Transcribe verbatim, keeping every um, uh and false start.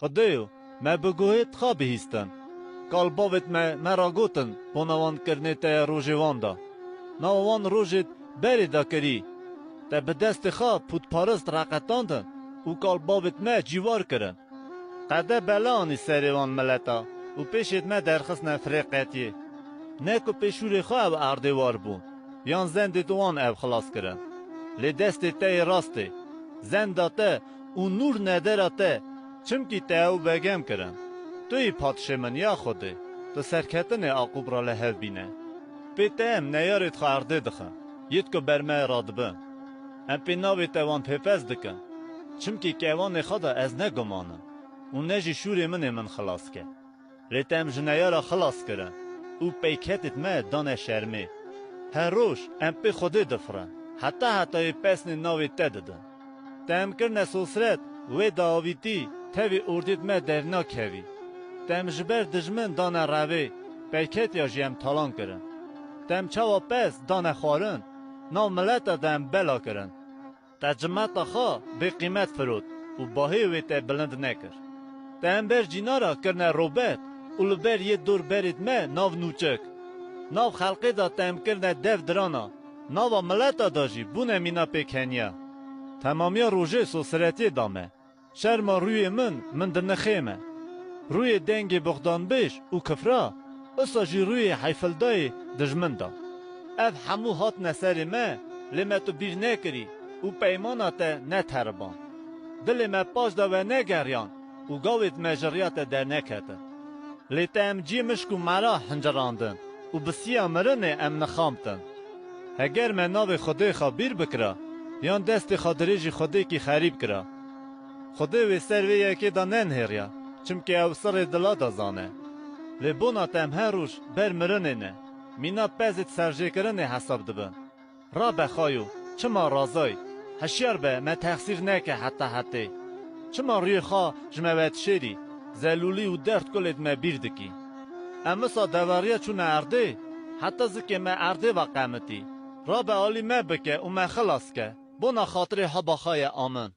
Xwedêyo, me bi guhê xwe bihîstin. Kal bavêt me, me ra gotin, bona wan kirinê te ye rojê wan da. Nava wan rojêt berê da kirî. Te bi destê xwe pûtparist reqetandin û kal bavêt me cîwar kirin. Qede bela anî serê wan mileta û pêşêt me derxistine firê qetiyê. Ne ku pê şûrê xwe ew erdê war bûn, yan zendêt wan ew xilas kirin. Lê destê te yê rastê, zenda te û nûr nedera te, çimkî te ew begem kirin. Tu yî padşê min ya Xwedê, tu serketinê Aqûb ra li hev bîne. Pê te em neyarêt xwe erdê dixin, yêt ku ber me radibin. Em pê navê te wan pêpez dikin, çimkî kewanê xwe de ez ne guman im û ne jî şûrê min ê min xilas ke. Lê te em ji neyara xilas kirin û peyketêt me dane şermê. Her roj em pê Xwedê difirin, heta hetayê pesnê navê te didin. Te em kirine sosret, wê diavîtî tevî ordêt me dernakevî. Te em ji ber dijmin dane revê, peyketiya jî em talan kirin. Te em çawa pez dane xwarin, nav mileta de em bela kirin. Te cimeta xwe bêqîmet firot û bahê wê te bilind nekir. Te em ber cînara kirine robet û li ber yê dor berêt me nav nûçik. Nav xelqê de te em kirine dev dirana, nava mileta de jî bûne mîna pêkheniya. Temamiya rojê sosiretiyê da me. Şerma rûyê min, min dinixê me. Rûyê dengê boxdanbêj û kifra, usa jî rûyê heyfildayê dijmin da. Ev hemû hatine serê me, lê me tu bîr nekirî û peymana te neteriband. Dilê me paş de wenegeriyan û gavêt me ji riya te derneketin. Lê te em cî mişk û mera hincirandin û bi siya mirinê em nixamtin. Heger me navê Xwedê xwe bîr bikira, yan destê xwe dirêjî xwedêkî xerîb kira, Xwedê wê ser vê yekê de nenihêriya, çimkî ew sirê dila de zane. Lê bona te em her roj ber mirinê ne, mîna pezêt serjêkirinê hesab dibin. Rabe xayo, çima razayî? Hişyar be, me texsîr neke heta hetê. Çima rûyê xwe ji me vedişêrî, zelûlî û derd kulêt me bîr dikî? Em wisa deveriya çûne erdê, heta zikê me erdê ve qemitî. Rabe alî me bike û me xilas ke, bona xatirê heba xwe ye amin.